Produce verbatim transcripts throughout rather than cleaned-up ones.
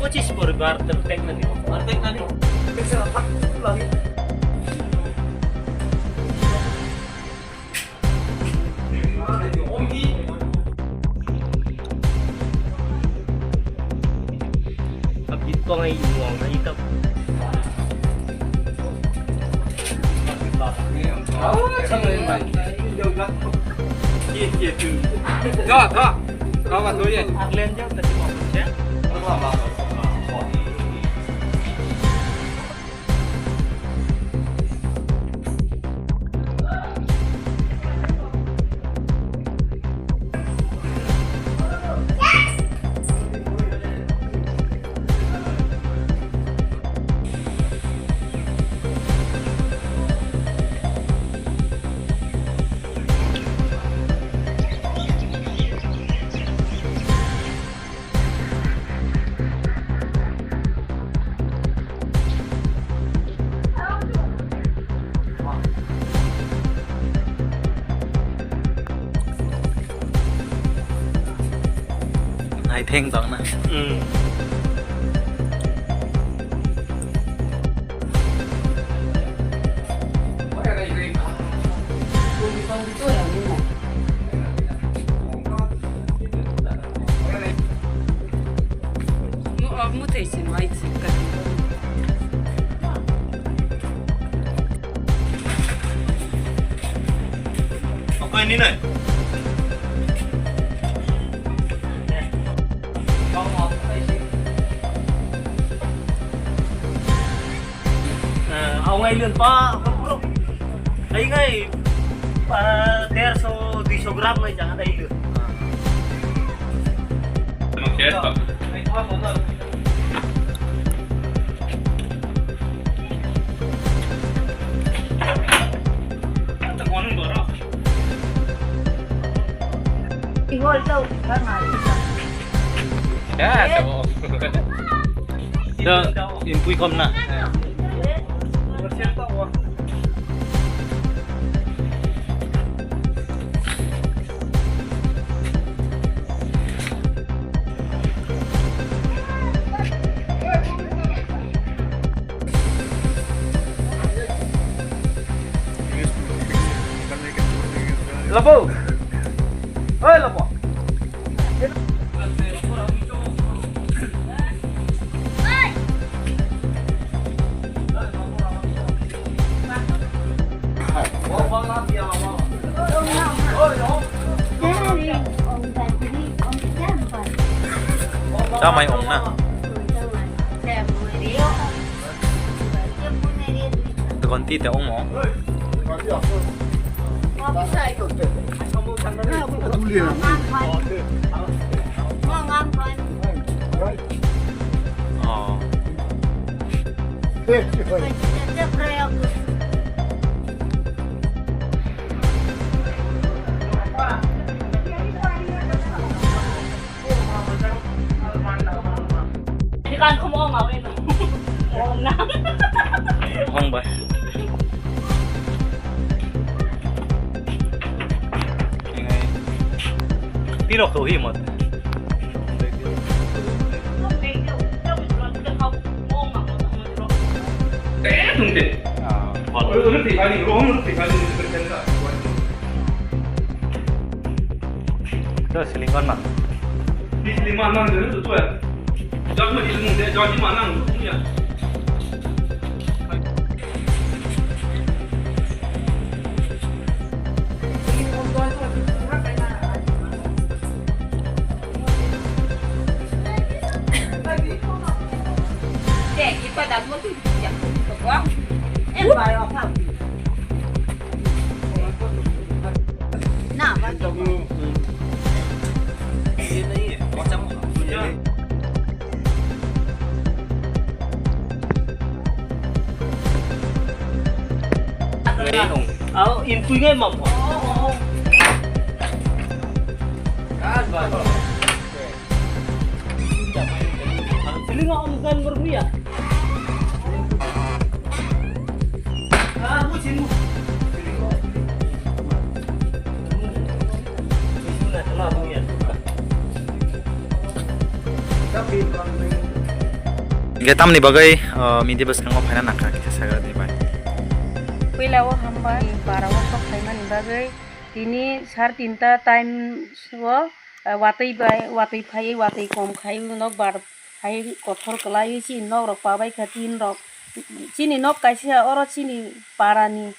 Pachis poribar tertekna ni. Abit ko ngai mo ngai ta. Ga ga. Ga ga to ye. Arlen ja ta mo. Naitheng tongna. Hmm. Okai ni nai. Eh, awngai lun pa, bro. Ai ngai, ah, derso, duiso gram ngai jangan ai lun. Oke. Ya, tabo. Yo, impui kom na. Labu. Oi, labu. Chamai ong na. Tukon ti te ong mo. Oh. Ikan ko mo ngawin. Ong na. Ong bai. Tiro ko hi mot. Eh, tungte. Ah. Ulu, ulu tikani, ulu tikani. To siling kon ma. Di siling ma nang dulu tu ya. Jat ma di siling de, jat di ma nang tu ya. Aw, in tui ngai mam. Kan ba. Hingke tamni bagwi, o, media bwskango phaina nangkha kisa sagra di bai. Puila o hambai para o sok phaimani bagwi tini sar tinta time o, ah, watwi bai, watwi phaiwi, watwi kom khai nok bar hai kothor kwlaiwi chini nok rok pabai kha tin rok. Chini nok kaisa oro chini para ni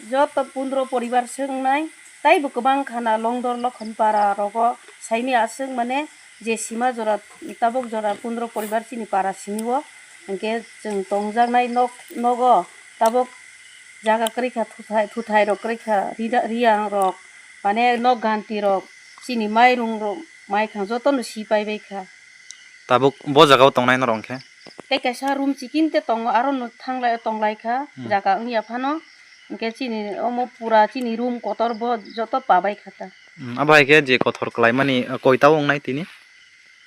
joto pondro poribar se wngnai, taibo kwbang khana Longdor Lokhon para rogo saimya aswk mane je sima jora tabok jora pondro poribar chini para simi o, hingke chwng tongjaknai nok, nogo tabok jaga kwrwi kha, thuthai, thuthai rok kwrwi kha, rida-, riyang rok, mane nok ganti rok, chini mairung rok, mai khang joto no si pai bai kha. Tabuk bo jaga o tongnai norok hwnkhe? Tei kaisa room chikin te tongo, aro no thanglai, tonglai kha, hmm, jaga wngya phano, hwnkhe chini omo pura chini room kotor bo joto pabai kha ta. Hmm, abo hai khe je kothor kwlai mani, koita o wngnai tini?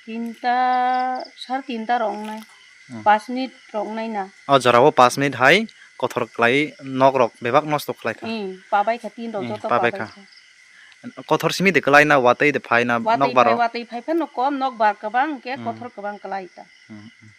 Tinta, sar tinta rok wngnai. Hmm. Pas minute rok wngnai na. O jora o pas minute hai kothor kwlai nok rok bebak nosto khlai kha. Hmm, pabai kha tin rok, hmm, joto pabai kha. Kothor simi de kwlai na watwi de phai na watwi nok bar phai, o? Watwi phai phano kom, nok bar kwbang hwnkhe, hmm, kothor kwbang kwlai ta. Hmm, hmm.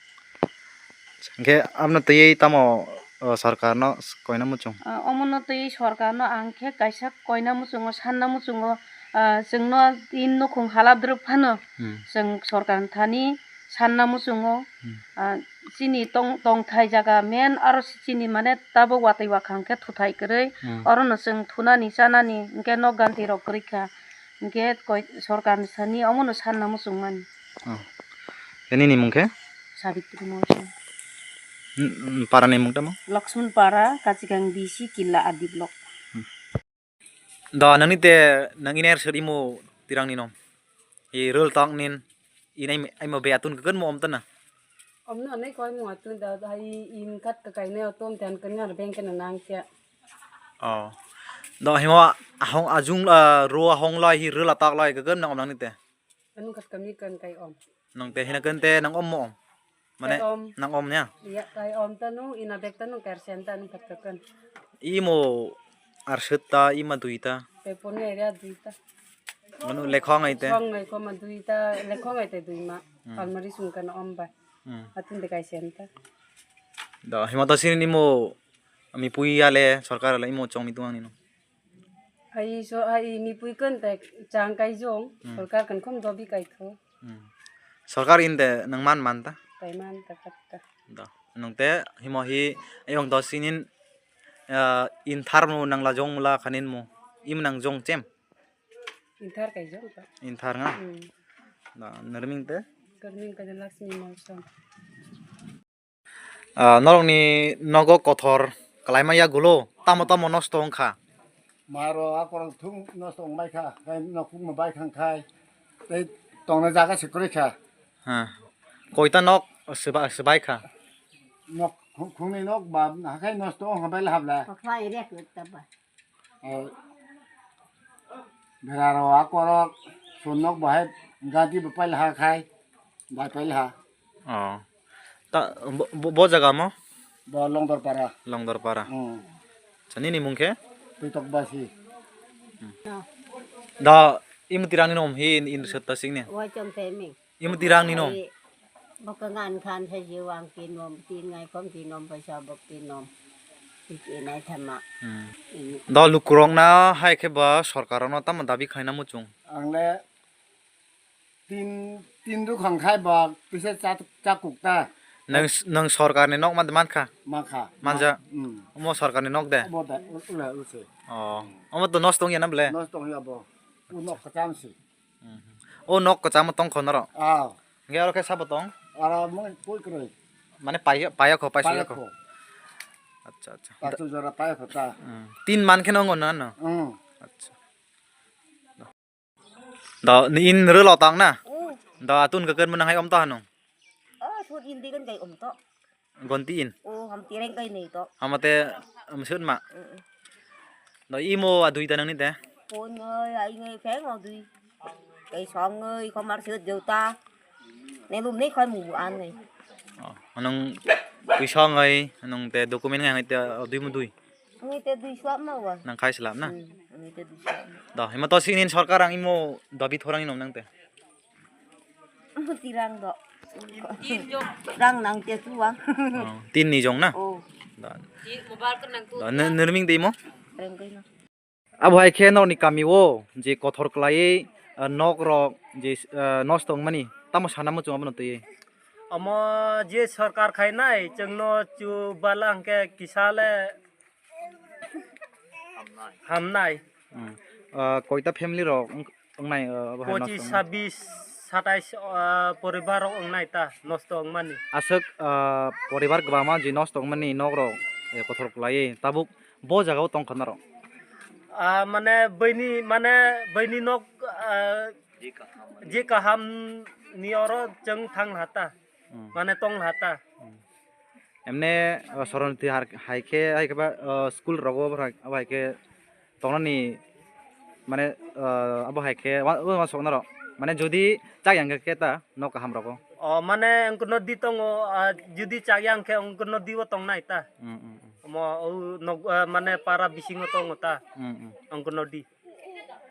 Hwnkhe abno twiwi tamo, o, sorkarno koina muchung? Ah, omono twiwi sorkarno ang khe kaisa koina muchungo, sanna muchungo, ah, chwngno tin nukhung halap drwk phano, hmm, chwng sorkarni thani sanna muchungo, hmm, ah, chini tong-, tongthai jaga main aro chini mane tabuk watwi wakhang khe thuthai kwrwi, hmm, orono chwng thunani chanani hwnkhe nok ganti rok kwrwi kha, hwnkhe koi-, sorkarni thani omono sanna muchungmani. Oh. Nini mung khe? Sabitri Mawsing. N-, n-, para ni mung tamo? Lakshman Para, Kachikang D C, Killa R D block. Hmm. Do, nangni te, nang iner sir imo tirang ni nom. I rul tong nin, inai, ai mo be atun kekan mo om tana. Om no, nai koi mo atun da, da, i, in kat ka kai ne, otom tan kan ngar beng kan nang kya. Oh. Do, himo, ahong, ajung, ah, ro, ahong lai, hi rul atak lai, kekan nang om nangni te. Anu kat kami kan kai om. Nang te hina kan te nang om mo om. Mane kai om. Nang om nya? Iya, kai om ta nu, ina bek ta nu, kersen ta nu kat kakan. Imo arset ta, ima dui ta. Pepon ya ria dui ta. Manu lekhong ai te. Lekhong ai ko ma dui ta, lekhong ai te dui ma. Hmm. Almari sung kan om ba. Hmm. Atun de kai sen ta. Da, hima ta sini nimo, ami pui ale, sorkar ale imo chong mi tuang nino. Hai so, hai ni pui kan te chang kai jong, hmm, sorkar kan khom dobi kai tho. Hmm. Sorkar in de nang man man ta? Kai man ta kat ta. Da. Nung te himo hi ayong do sinin, ah, in thar mu nang la jong mu la khanin mu. Im nang jong chem? In thar kai jong ta. In thar nga? Hmm. Da, nirming te? Nirming kai Lakshmi Mawsing. Ah, norokni nogo kothor kalaima yagulo tamo tamo nosto wngkha? Maro akorok thung nosto wngbai kha, tei nokung bai thang khai, tei tongna jaga se kwrwi kha. Ha. Koita nok swba-, swbai kha? Nok khung-, khungni nok ba hakhai nosto wngkha bai lahabla. Kothla area kwrwi ta ba. Eh, beraro akorok sunnok bahai gadi bo pailha khai, bai pailha. Oh. Ta, bo, bo, bo jaga mo? Bo Longdorpara. Longdorpara. Hmm. Chani ni mung khe? Tuitok basi. Hmm. Da, imo tirang ni nom hi in, in setta sing ni? Wai chom te ming. Imo tirang ni nom? Ai, bo kangan khan se je wang tin nom, tin ngai kom tin nom, paisa bok tin nom. Tik e nai thama. Hmm. Ini. Do lukurok na hai khe ba sorkar no tamo dabi khaina muchung? Ang le tin, tin rukhang khai ba pisa cha, cha kuk ta. Nang, nang sorkar ni nok man, man kha? Man kha. Manja? Hmm. Omo sorkar ni nok de? Omo da, u-, ula, use. Oh. Omo to nosto wngya na ble? Nosto wngya bo. U nok kacham si. Mhm. O nok kwchangma tong kho norok? Ah. Hingke aro khe sabo tong? Aro mui pui kwrwi. Mane paiya, paiya kho, paisa kho. Paiya kho. Acha, acha. Pachu jora paiya kho ta. Hmm. Tin man khe no wngo na no? Hmm. Acha. Da, ni in relo tang na? Hmm. Da, atun ka ken manang hai om ta hanu? Oh, sut in digan kai om to. Gonti in. Oh, ham tireng kai nei to. Hamate, um, sut ma. Mm. Do imo adui ta nangni te. Pon ngai, ai ngai, pheng adui. Kai song ngai, komar sut jota. Ne lum nei khoi mu an ngai. Oh, anong puisa ngai, anong te document ngai, ngai te, oh, dui mo dui. Ngai te dui suap ma wa. Nang khai slap na? Hmm, ngai te dui suap ma. Da, hima to sinin sorkar ang imo dabi thorang inom nang te. Tirang do. Rang nang te tuang. Oh, tin ni jong na? Oh. Da. Da, ne-, nerming de imo? Rengkai na. Abo hai khe norokni kami o je kothor kwlaiwi, ah, nok rok je, ah, nosto wngmani tamo sana muchung abono twiwi? Omo je sorkar khainai chwngno chubala hwnkhe kisa le hamnai. Hmm. Ah, koita family rok wng-, wngnai, ah, abo hai nosto Pochis, wngmani? Sabis, satais, ah, poribar rok wngnai ta nosto wngmani. Aswk, ah, poribar kwbangma je nosto wngmani nok rok, eh, kothor kwlaiwi tabuk bo jaga o tongkha norok? Ah, mane bini, mane bini nok, ah, je kaham ni oro chwng thang laha ta. Hmm. Mane tong laha ta. Hmm. Emne, ah, soronti har-, hai khe, hai khe ba, ah, school rogo bo hai, abo hai khe tongnani mane, ah, abo hai khe wa-, wa-, uansuk norok. Mane jodi chak yang khe ta nok kaham rogo. O, mane wngkhe nodi tongo, ah, jodi chak yang khe wngkhe nodi o tongnai ta. Hmm, hmm, hmm. Omo o nok, ah, mane para bisingo tongo ta. Hmm, hmm. Wngkhe nodi.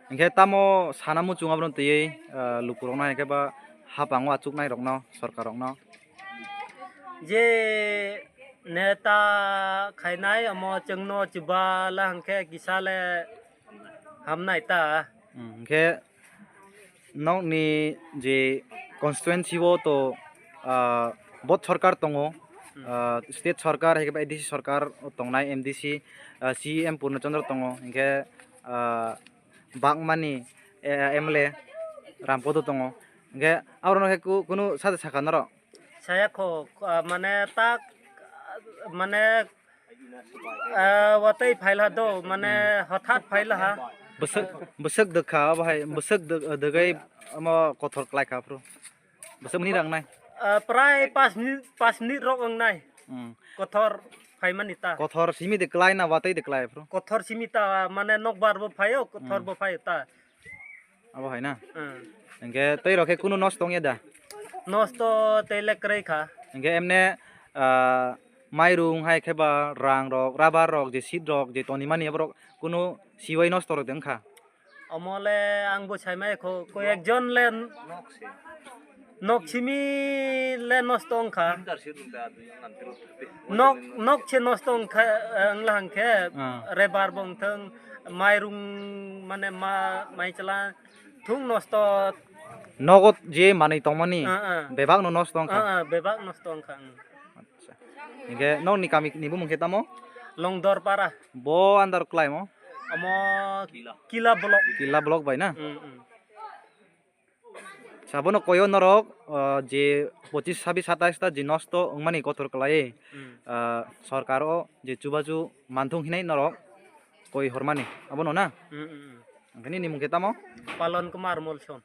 Hingkhe tamo sana muchung abono twiwi, ah, lukurokno hai khe ba haphango achuknairokno, sorkarrokno? Je neta khainai omo chwngno chubala hwnkhe kisa le hamnai ta. Hmm, hingkhe nokni je constituency o to, ah, bot sorkar tongo, hmm, ah, state sorkar hai khe ba A D C sorkar tongnai, M D C, ah, C E M Purno Chandra tongo, hingkhe, ah, Bagmani, eh, M L A Rampodo tongo. Hingkhe aborok no khe ku-, kunu sade sakha norok? Saya kho, ah, mane tak, mane, ah, watwi phaila do, mane, hmm, hothat phaila ha. Bwswk, bwswk dwkha abo hai, bwswk dw-, dwgwi omo kothor kwlai kha phuru. Bwswk mani rang nai? Ah, prai pas minute, pas minute rok wngnai. Hmm. Kothor phaimani ta. Kothor simi de kwlai na watwi de kwlai phuru? Kothor simi ta, mane nokbar bo phaio, kothor, hmm, bo phaio ta. Abo hai na? Hmm. Hingke tei rok khe kunu nosto wngya da? Nosto tei le kwrwi kha. Hingke emne, ah, mairung hai khe ba rang rok, rubber rok, je seat rok, je tonimani aborok kunu siwai nosto rok de wngkha? Omo le ang bo saimai kho, koi ekjon le n-, nok simi le nosto wngkha. Nok, nok se nosto wngkha, eh, wngla hwnkhe ah, rubber bo wngthang, mairung mane ma, mai chwla thung nosto. Nogo je manwi tongmani, ah, ah, bebak no nosto wngkha. Ah, ah, bebak nosto wngkha, hmm. Acha. Hingke nokni kami ni bumung khe tamo? Longdorpara. Bo under kwlaimo? Omo Kila block. Kila block bai na? Mm, mm. Sabono koyo norok, ah, je pochis, sabis, satais ta je nosto wngmani kothor kwlai, mm, ah, sorkar o je chubachu manthung hinai norok koi hormani abono na? Mm, mm, mm. Hingke nini mung khe tamo? Palon Kumar Molson.